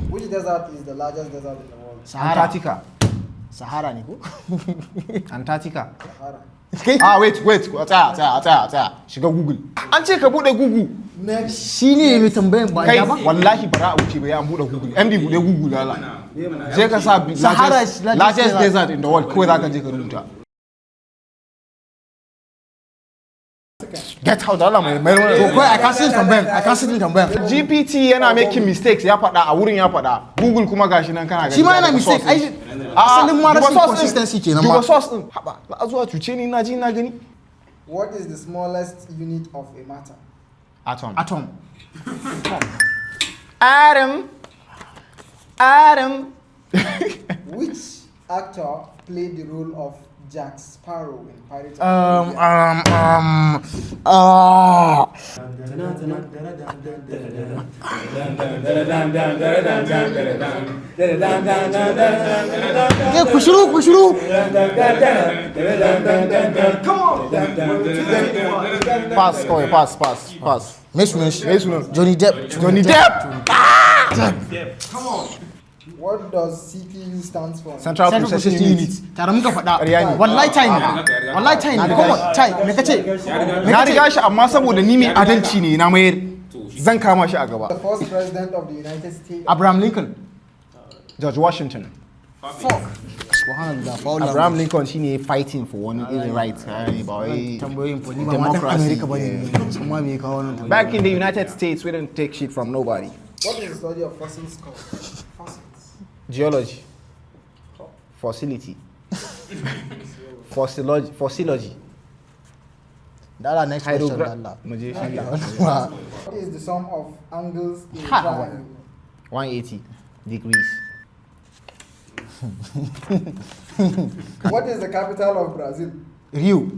Which desert is the largest desert in the world? Sahara. Antarctica. Sahara ne ko? Antarctica. Sahara. Kai. Ah, wait, wait, tsaya, tsaya, tsaya, tsaya. Shiga Google. An ce ka bude Google. Next. Shi ne mai tambayan ba Kai, ya ba? wallahi bara a wuce ba ya an bude Google. MD, bude Google lala. Je ka sa Sahara largest, is largest largest desert. Desert in the world. Kawai za ka je ka rubuta. Get out, Allah mai mai. To kawai a kasin tambayan, a kasin tambayan. GPT yana making mistakes, ya faɗa a wurin, ya faɗa. Google kuma gashi nan kana gani. Shi ma yana daga mistake. source Ai ɗin. A'a, asalin ma duba rashin source ɗin. consistency kenan Duba ma. source ɗin. Haba, za a zuwa cuce ni, na ji na gani. What is the smallest unit of a matter? Atom. Atom. Atom. Atom. Which actor played the role of Jack Sparrow in Pirates of the Caribbean? Ah. Kai, ku shiru, ku shiru. Come on! Pass kawai, pass, pass, pass. Me sunan shi? Me sunan? Johnny Depp. Johnny Depp. What does CPU stands for? Central Central Processing Processing Unit. Unit. Tare muka faɗa. Ƙarya ne. Wallahi time ne. Wallahi time ne. Come on, time. Me kace? Me Na kace? riga shi, amma saboda ni mai adalci ne na mayar. Zan kama shi a gaba. The first president of the United States. Abraham Lincoln. George Washington. Fuck. Subhanallah. Foul. Abraham Lincoln shine fighting for wani irin right, ba wai Tambayoyin fa ni ba ma dan democracy. America bane. San ma me ya kawo wannan tambayoyin. Back in the United States, we don't take shit from nobody. What is the study of fossils called? Fossils. Geology. Fossility. Fossilogy. Fossilogy. Dala, next question, dala. Mu je. What is the sum of angles in a Ha. triangle? 180 degrees. What is the capital of Brazil? Rio.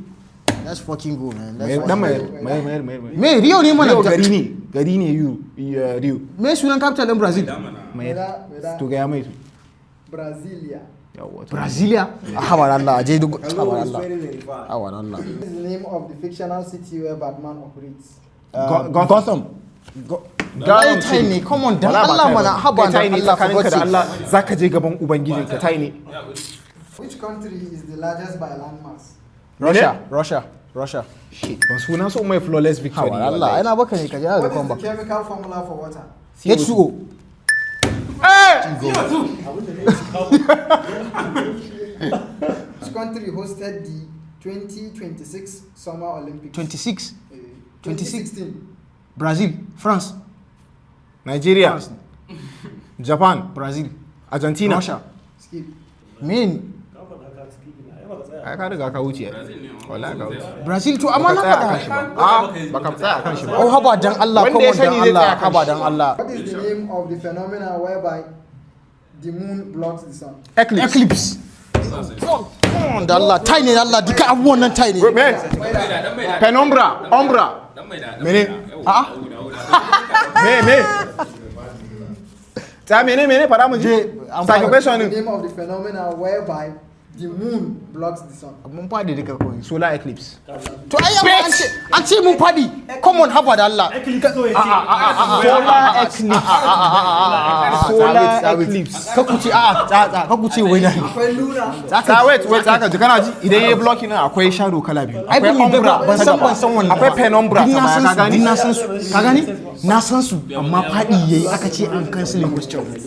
Let's fucking go, man. Let's Dan fucking mayar, go. mayar, mayar, mayar. Me Rio ne mana. Rio gari ne, gari ne Rio, Rio. Me sunan capital din Brazil? Mayar. Meda, To gaya mai su. Brasilia. Yawwa, to. Brasilia? Haba Allah, je duk haba Allah. Haba Allah. What is the name of the fictional city where Batman operates? Gotham. Wallahi time ne, come on, dan Wala ba Allah time mana, ba. haba Kai dan tai ne Allah, for tsakaninka God's da sake. Allah zaka je gaban ubangijinka, tai ne. Which country is the largest by landmass? Russia, Russia, Russia. Shit, ban suna so mai flawless victory. Haba Allah, wallahi. ina baka ne ka jira da What is the comeback. chemical formula for water? H2O. Which country hosted the 2026 Summer Olympics? 26. 26. 2016. Brazil, France, Nigeria, France, Japan, Brazil, Argentina. Russia. Skip. Me Ai ka riga ka wuce. Wallahi ka wuce. Brazil to, amma na Baka tsaya akan faɗa. shi ba. Ah, baka tsaya akan shi ba. Oh, haba dan Allah, Wanda come ya on, dan sani zai Allah, tsaya kan haba shi. dan Allah. What is the name of the phenomena whereby the moon blocks the sun? Eclipse. Eclipse. Come on, da Allah, tai ne Allah, duka abubuwan nan tai ne. Wait, me? Penumbra, umbra. Mene? A'a. Me me? Ta mene mene fara mu je. An Sake fara. question The din. name of the phenomena whereby the moon blocks the sun. Mun faɗi duka kawai. Solar eclipse. To ai amma an ce mun faɗi. Come on, haba da Allah. Solar eclipse. Solar eclipse. Ka ku ce a'a, tsa tsa, ka ku ce wai dan. Akwai luna. Ta wait, wait, zaka ji, kana ji, idan yayi blocking nan akwai shadow kala biyu. Ai Akwai ban yadda umbra ba, ban ta san gaba. ban san wannan. Akwai penumbra Duk ta na baya, san ka su, gani? duk na san su. Ka gani? Na san su, amma faɗi yayi aka ce an canceling question.